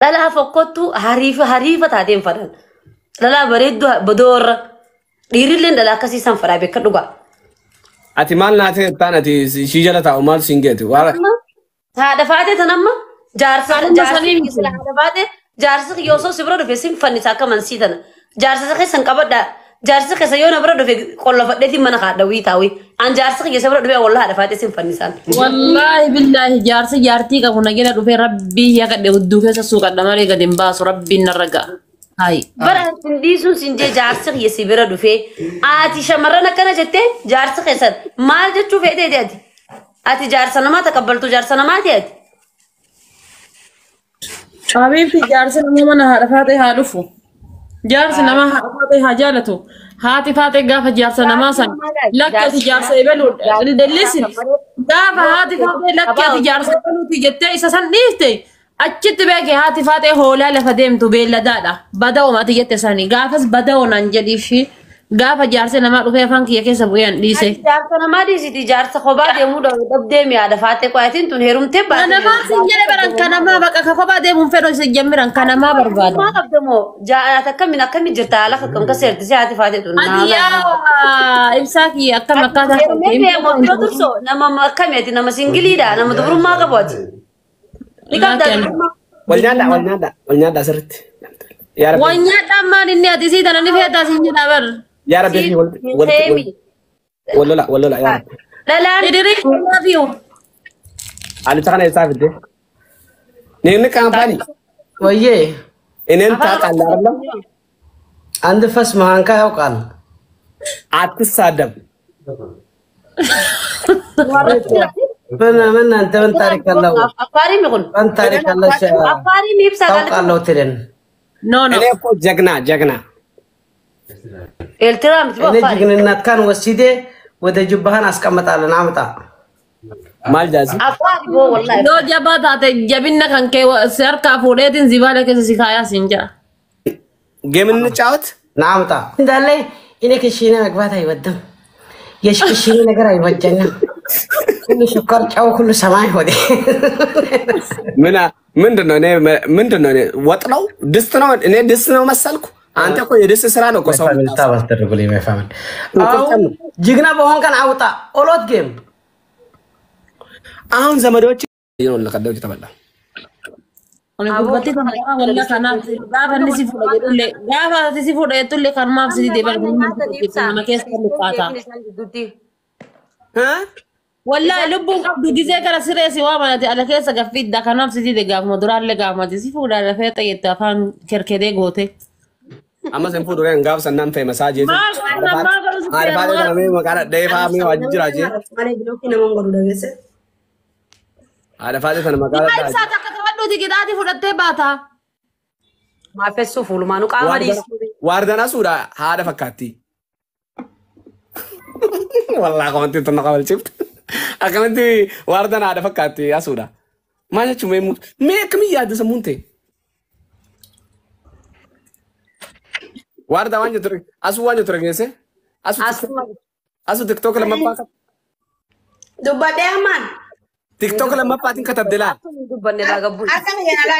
Dhalaa fokkottu hariifa hariifa taateen fadhan. Dhalaa bareedduu badoorra. Dhiirilleen dhalaa akkasii san fadhaa beeka dhugaa. Ati maal naatee jettaan ati ishii jala taa'u maal siin geeti? Haadha faatee tan amma jaarsa Kanuma jaarsi sanii miti. haadha faatee jaarsi kiyya osoo si bira dhufe sin fannisa akka mansii tana. Jaarsa keessan qabadhaa. Jaarsi keessa yoo na bira dhufe qollofadheetiin mana haadha wii taawii. An jaarsi kiyya si bira dhufe wallah haadha faatee sin fannisaan. Wallaahi billaahi jaarsi jaartii qabu na jala dhufee rabbii yakadhe hudduu keessa suuqadha malee gadi hin baasu rabbiin narra ga'a. Hayi. Bara sin dhiisuun sin jee jaarsi kiyya si bira dhufee ati shamarran akkana jettee jaarsi keessan maal jechuu feeteeti ati? Ati jaarsa namaa taqabbaltu jaarsa namaati ati. Habiibti jaarsi nama mana haadha faatee haa dhufu. Jaarsi nama haadha faatee haa jaalatu. Haati faatee gaafa jaarsa namaa san lakki ati jaarsa ebaluu listen, gaafa haati faatee lakki ati jaarsa ebaluuti jettee isa san dhiifte achitti beeke haati faatee hoolaa lafa deemtu beelladaadha. Bada'ooma ati jette sani gaafas bada'oo naan jedhiifi gaafa jaarsi namaa dhufee afaan kiyya keessa bu'ee an dhiise. Jaarsa namaa dhiisiti jaarsa kophaa deemuu dhabdee mi'aadha faatee qo'atiin tun heerumtee baatee. Kanamaa sin jedhe baran kanamaa baqa ka kophaa deemuun fedhu isin jammiran kanamaa barbaada. Maa qabdamoo jaa'at akkamiin akkamiin jirta haala akkam kaseerti si haati faatee tun. Ati yaa ibsaa kiyya akkam akkaataa Heerumee deemu dura dursoo nama akkami ati nama singiliidha nama dubrummaa qabu ati. Ni qabdaa dubrummaa. Wal nyaadhaa wal nyaadhaa wal nyaadhaa sirriitti. Yaa Rabbi. Waan nyaadhaan maal inni ati sii tana ni feetaa sin jedha bar. Yaa Rabbi wal wal wal lola wal lola yaa Rabbi. Dhalaan Idirii kanaaf Alicha kana eessaa fidde? Inni kaampaanii. ወዬ እኔን ታውቃለህ አይደለም? አንድ ፈስ መሃንካ ያውቃል። አትሳደብ። ምን ምን አንተ ምን ታሪክ አለው? Affaariin kun. ምን ታሪክ አለሽ? Affaariin ibsaa ታውቃለሁ ትልን No, no. እኔ እኮ ጀግና ጀግና Eeltiraa miti እኔ affaariin. ጀግንነት ካን ወስዴ ወደ ጅባህን አስቀምጣለን። አምጣ maal jaasi? Affaari boo wallahi. Yoo jabaa taate jabinna kan kee si harkaa fuudheetiin zibaala keessa si kaayaa siin jedha. Game እንጫወት። ና አምጣ እንዳለ እኔ ክሽኔ መግባት አይወድም። የሽክሽኔ ነገር አይበጀኝም። ሁሉ ስኳር፣ ጨው፣ ሁሉ ሰማይ ሆዴ። ምን ምንድን ነው? እኔ ምንድን ነው? እኔ ወጥ ነው ድስት ነው? እኔ ድስት ነው መሰልኩ? አንተ እኮ የድስት ስራ ነው እኮ ሰው Tap አስደርጉልኝ። My family አሁን ጀግና በሆን ቀን አውጣ ኦሎት game። አሁን ዘመዶች ነው ለቀደው ተበላ። Ani gurbatti kana walla kanaaf gaafa inni si fuudha jedhullee gaafa ati si fuudha jettullee kanumaaf si didee nama keessa luqqaata. እ Wallaahi lubbuun qabdu gisee gara siree si waamanati ala keessa gaffiidda kanaaf si dide gaafuma duraallee gaafuma ati si fuudha lafee xayyetti afaan kerkedee goote. Amma sen fuudhu kan gaaf sannaan ta'e masaa jeetu. Maal kana maal godhu si Haadha faatee kana mee maqaa dhadhee faa mee waajji jira jee. Malee bilookii nama hin godhu dhageesse. Haadha faatee kana maqaa Yaa dhadhaa. ibsaa takka taphadhuuti qixaatii fudhattee baata. Maafessuu fuulumaanu qaama dhiisuu. Waardanaa suudha haadha fakkaatti. Wallaa akkamatti tonna qabalchiftu. Akkamatti waardan haadha fakkaatti asuudha. Maal jechuun mee mee akkamii yaadda sammuun ta'e? Waardaa waan jettu asuu waan jettu dhageesse? Asuu asuu TikTok lammaffaa Dubbadhee ammaan. TikTok lammaffaatiin katabde laal. Dubbanne laa gabbuu. Akkana jedha.